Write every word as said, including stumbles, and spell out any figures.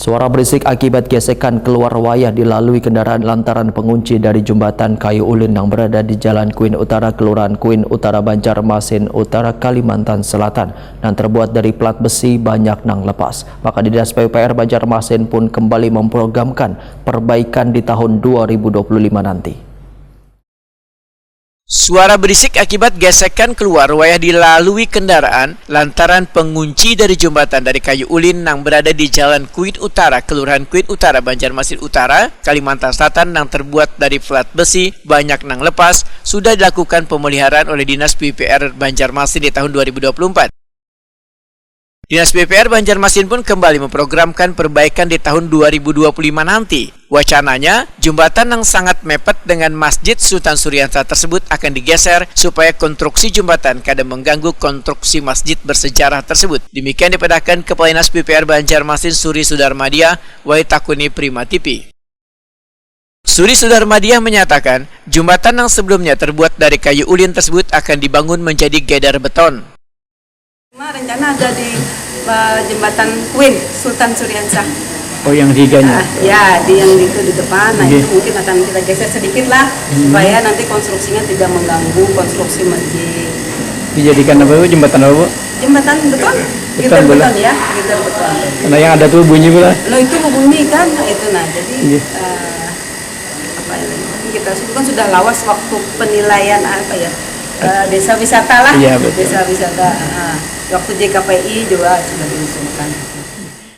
Suara berisik akibat gesekan keluar wayah dilalui kendaraan lantaran pengunci dari jembatan kayu ulin yang berada di Jalan Kuin Utara, Kelurahan Kuin Utara, Banjarmasin Utara, Kalimantan Selatan, yang terbuat dari plat besi banyak nang lepas. Maka Dinas P U P R Banjarmasin pun kembali memprogramkan perbaikan di tahun dua ribu dua puluh lima nanti. Suara berisik akibat gesekan keluar wayah dilalui kendaraan lantaran pengunci dari jembatan dari kayu ulin nang berada di Jalan Kuit Utara, Kelurahan Kuit Utara, Banjarmasin Utara, Kalimantan Selatan, nang terbuat dari plat besi banyak nang lepas sudah dilakukan pemeliharaan oleh Dinas P U P R Banjarmasin di tahun dua ribu dua puluh empat. Dinas P U P R Banjarmasin pun kembali memprogramkan perbaikan di tahun dua ribu dua puluh lima nanti. Wacananya, jembatan yang sangat mepet dengan Masjid Sultan Suriansyah tersebut akan digeser supaya konstruksi jembatan kada mengganggu konstruksi masjid bersejarah tersebut. Demikian dipadahkan Kepala Dinas P U P R Banjarmasin, Suri Sudarmadia, wayu ditakuni Prima T V. Suri Sudarmadia menyatakan, jembatan yang sebelumnya terbuat dari kayu ulin tersebut akan dibangun menjadi gedar beton. Cuma rencana ada di eh, jembatan Kuin Sultan Suriansyah. Oh, yang diganya. Ah, ya, di yang itu di depan. Nah, Nggih. Itu mungkin akan kita geser sedikit lah, supaya nanti konstruksinya tidak mengganggu konstruksi masjid. Dijadikan apa, Bu? Jembatan apa, Bu? Jembatan beton, Beton, gitar boleh. Beton ya, gitar beton. Nah, yang ada tuh bunyi, Bu, lah. Lo itu bunyi kan, itu nah, jadi Nggih. eh, apa ini? Kita kan sudah lawas waktu penilaian apa ya? Eh, desa wisata lah, Iya, betul. Desa wisata. Ah, waktu J K P I juga sudah diusulkan.